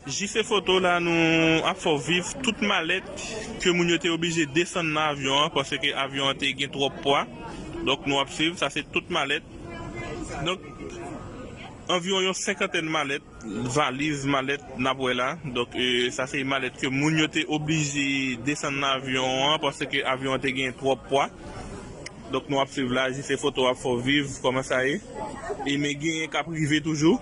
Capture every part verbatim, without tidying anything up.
Jis e foto la nou ap fè w viv tout malèt ke moun yo te oblije desann nan avyon an, paske avyon an te gen twòp pwa. Donk nou ap swiv, sa se tout malèt. Donk anviwon yon senkantèn malèt, valiz, malèt n ap wè la. Donk e, sa se malèt ke moun yo te oblije desann nan avyon an, paske avyon an te gen twòp pwa. Donk nou ap swiv la, jis e foto ap fè w viv kòman sa ye. E men genyen k ap rive toujou.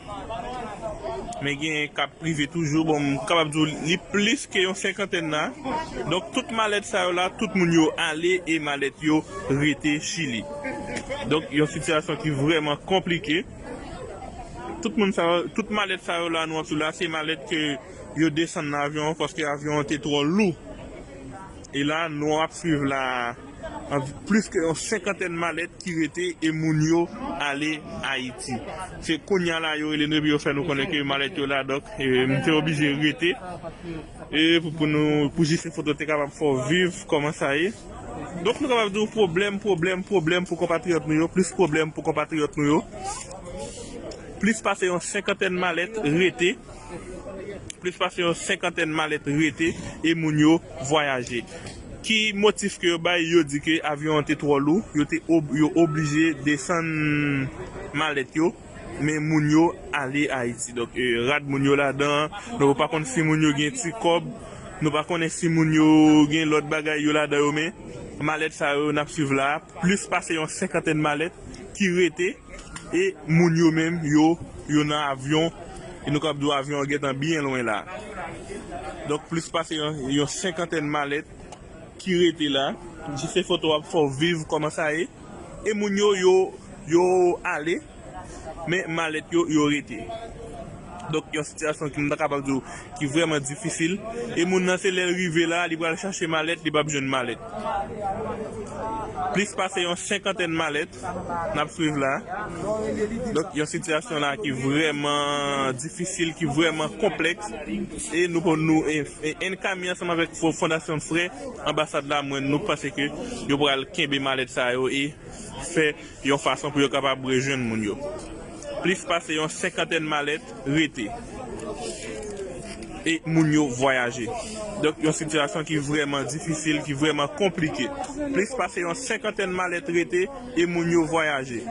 Men genyen k ap rive toujou. Bon, m kapab di w li plis ke yon senkantèn la. Donk tout malèt sa yo la, tout moun yo ale e malèt yo rete Chili. Donk yon sitiyasyon ki vrèman konplike. Tout moun sa yo, tout malèt sa yo la nou ap swiv la, se malèt ke yo desann nan avyon an paske avyon an te twò lou. E la nou ap swiv la, an plis ke yon senkantèn malèt ki rete e moun yo ale Ayiti. Se kounye a la yo rele nou epi yo fè nou konnen ke malèt yo la, donk e, m te oblije rete e, pou, pou nou, pou jis e foto te kapab fè w viv kòman sa ye. Donk nou kapab di w pwoblèm, pwoblèm, pwoblèm pou konpatriyòt nou yo, plis pwoblèm pou konpatriyòt nou yo. Plis pase yon senkantèn malèt rete. Plis pase yon senkantèn malèt rete e moun yo vwayaje. Ki motif ke yo bay? Yo di ke avyon an te twò lou, yo te ob-, yo oblije desann malèt yo, men moun yo ale Ayiti. Donk e, rad moun yo ladan, nou pa konn si moun yo gen ti kòb, nou pa konnen si moun yo gen lòt bagay yo ladan yo, men malèt sa yo n ap swiv la, plis pase yon senkantèn malèt ki rete e moun yo menm yo, yo nan avyon e nou kab di w avyon an gentan byen lwen la. Donk plis pase yon, yon senkantèn malèt ki rete la. Jis e foto ap fè w viv kòman sa ye. E moun yo, yo, yo ale, men malèt yo, yo rete. Donk yon sitiyasyon ki m ta kapab di w ki vrèman difisil. E moun nan se lè l rive la, li pral chache malèt, li p ap jwenn malèt. Plis pase yon senkantèn malèt n ap swiv la. Donk yon sitiyasyon la ki vrèman difisil, ki vrèman konplèks. E nou pou nou e, e, N K M I ansanm avèk fo-, Fondasyon Frè Anbasad la, mwen nou panse ke yo pral kenbe malèt sa yo e fè yon fason pou yo kapab rejwenn moun yo. Plis pase yon senkantèn malèt rete e moun yo vwayaje. Donk yon sitiyasyon ki vrèman difisil, ki vrèman konplike. Plis pase yon senkantèn malèt rete e moun yo vwayaje.